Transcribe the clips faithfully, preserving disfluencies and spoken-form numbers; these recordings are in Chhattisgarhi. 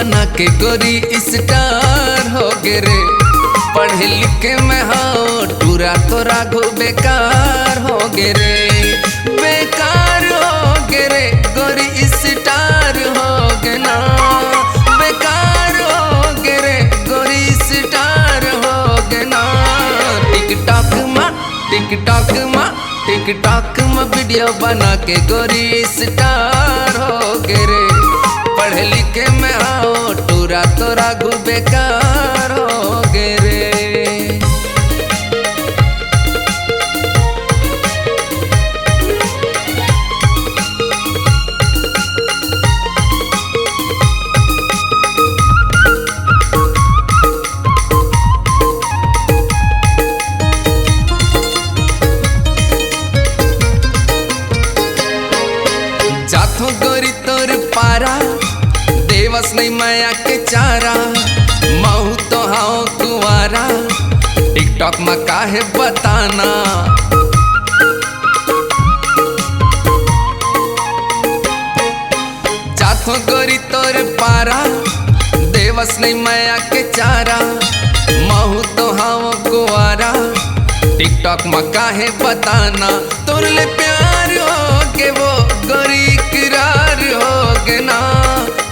ना के गोरी स्टार हो गे रे। पढ़े लिखे में हो टूरा तोर आगू बेकार हो गे रे। बेकार हो गे रे गोरी स्टार हो गे ना। बेकार हो गे रे गोरी स्टार हो गे ना। टिकटॉक मा टिकटॉक मा टिकटॉक मा वीडियो बना के गोरी स्टार हो गे रे। पढ़े लिखे में हो टूरा तोर आगू बेकार हो गे रे। जाथो गोरी तोर पारा, देवस नहीं मया के चारा। महू तो हाव कुंवारा, टिकटॉक मा काहे बताना। जाथो गोरी तोर पारा, देवस नहीं मया के चारा। महू तो हाव कुंवारा, टिकटॉक मा काहे बताना। तोर ले प्यार हो गे वो गोरी इकरार हो गे ना।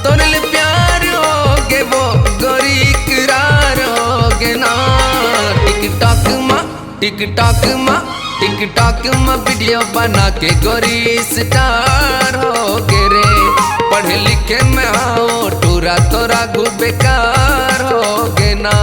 तोर ले प्यार हो गे वो गोरी इकरार हो गे ना। टिकटॉक मा टिकटॉक मा टिकटॉक मा वीडियो बना के गोरी स्टार हो गे रे। पढ़े लिखे में हो टूरा तोर आगू बेकार हो गे ना।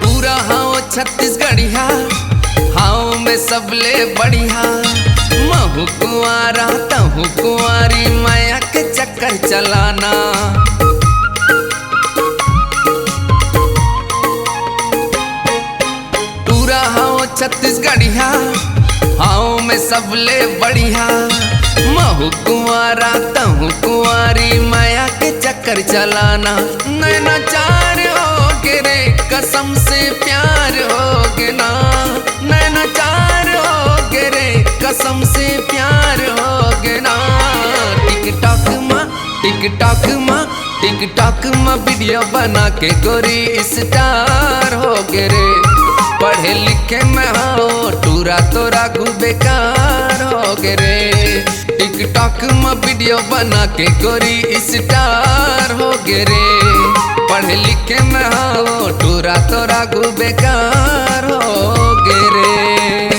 टूरा हाव छत्तीसगढ़िया, हाव मैं सबले बढ़िया। महू कुंवारा तहू कुंवारी, मया के चक्कर चलाना। टूरा हाव छत्तीसगढ़िया, हाव मैं सबले बढ़िया। महू कुंवारा तहू कुंवारी, मया के चक्कर चलाना। नैना चार हो गे रे, कसम से प्यार हो गे ना। नैना चार हो गे रे, कसम से प्यार हो गे ना। टिकटॉक मा टिकटॉक मा टिकटॉक मा वीडियो बना के गोरी स्टार हो गे रे। पढ़े लिखे में हो टूरा तोर आगू बेकार हो गे रे। टिकटॉक मा वीडियो बना के गोरी स्टार हो गे रे। पढ़े लिखे में हो टूरा तोर आगू बेकार हो गे रे।